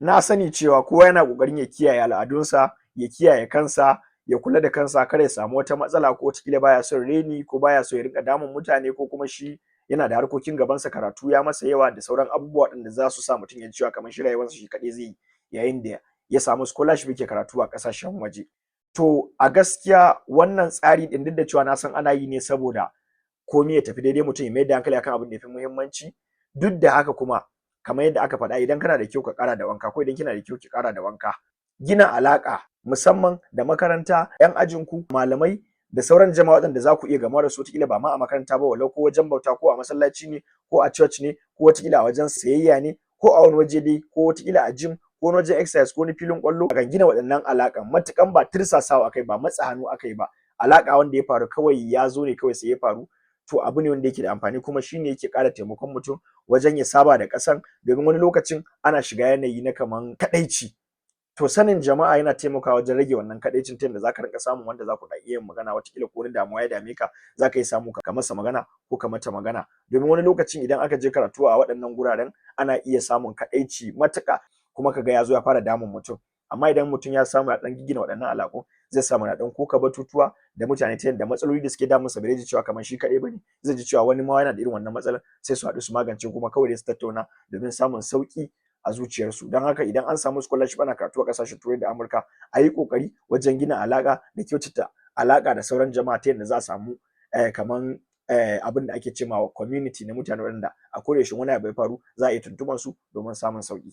Na sani cewa kowa yana ƙoƙarin ya kiyaye al'adunsa, ya kiyaye kansa, ya kula da kansa, kar ya samu wata matsala, ko wataƙila baya son reni, ko baya so ya rinƙa damun mutane, ko kuma shi yana da harkokin gabansa, karatu ya masa yawa, da sauran abubuwa waɗanda za su sa mutum ya ji cewa kamar shi rayuwarsa shi kaɗai zai yi yayin da ya samu scholarship yake karatu a ƙasashen waje. To a gaskiya wannan tsari ɗin, duk da cewa na san ana yi ne saboda komai ya tafi daidai, mutum ya mayar da hankali akan abin da ya fi muhimmanci, duk da haka kuma, kamar yadda aka faɗa, idan kana da kyau ka ƙara da wanka, ko idan kina da kyau ki ƙara da wanka. Gina alaƙa, musamman da makaranta, 'yan ajinku, malamai da sauran jama'a waɗanda za ku iya gamuwa da su, wataƙila ba ma a makaranta ba, walau ko wajen bauta, ko a masallaci ne, ko a church ne, ko wataƙila a wajen sayayya ne, ko a wani waje dai, ko wataƙila a gym, ko wani wajen exercise, ko wani filin ƙwallo. Akan gina waɗannan alaƙan, matuƙan ba tirsasawa akai ba, matsa hannu akai ba, alaƙa wanda ya faru kawai ya zo ne kawai sai ya faru. To abu ne wanda yake da amfani, kuma shine yake ƙara taimakon mutum wajen ya saba da ƙasan, domin wani lokacin ana shiga yanayi na kaman kaɗaici. To sanin jama'a yana taimakawa wajen rage wannan kaɗaicin, ta yadda zaka rinƙa samun wanda za ku iya yin magana. Wataƙila ko wani damuwa ya dame ka, zaka iya samu ka masa magana ko ka mata magana, domin wani lokacin idan aka je karatu a waɗannan guraren, ana iya samun kaɗaici matuƙa, kuma kaga ya zo ya fara damun mutum. Amma idan mutum ya samu ya ɗan giggina waɗannan alaƙu, zai samu ya ɗan koka batutuwa da mutane, ta yadda matsaloli da suke damunsa ba zai ji cewa kamar shi kaɗai bane, zai ji cewa wani ma yana da irin wannan matsalar, sai su haɗu su magance, kuma kawai dai su tattauna domin samun sauƙi a zuciyarsu. Don haka idan an samu scholarship ana karatu a ƙasashen Turai da Amurka, a yi ƙoƙari wajen gina alaƙa da kyautata alaƙa da sauran jama'a, ta yadda za a samu kaman abin da ake cema community na mutane waɗanda a koda yaushe wani abu ya faru za a iya tuntuɓar su domin samun sauƙi.